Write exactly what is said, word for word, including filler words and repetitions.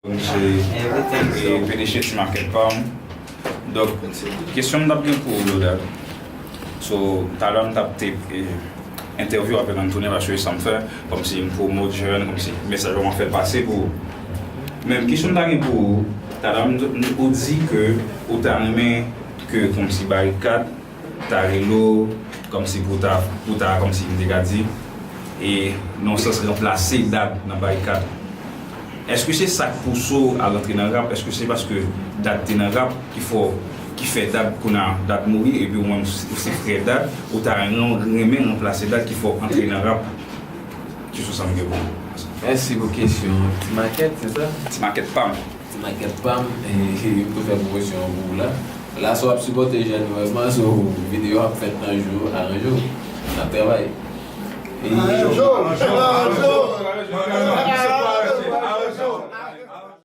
Se e, P D G Ti Makèt pa m. Donk, kesyon m t ap gen pou ou, Dad. So, talè m t ap te e, entèvyou avèk Anthony paske sa m fè, kòmsi m pwomot jèn, kòmsi mesaj mwen fè pase pou ou. Men kesyon m ta gen pou ou, talè m, ou di ke ou ta renmen ke kòmsi Barikad ta rele w kòmsi pou ta, pou ta, kòmsi m te ka di, e nan yon sans ranplase Dad nan Barikad. Èske se sa k pouse w al antre nan rap? Èske se paske Dad te nan rap ki fè w, ki fè Dad kounye a Dad mouri epi ou menm ou se frè Dad, ou ta renmen ranplase Dad ki fè w antre nan rap? Kesyon sa m gen pou ou. Mèsi pou kesyon. Ti Makèt, se sa? Ti Makèt pa m. Ti Makèt pa m, e, m tou fè pwomosyon an pou ou la. La, si w ap sipòte jèn vrèman, so videyo ap fèt nan jou, aranje w. N ap travay. E,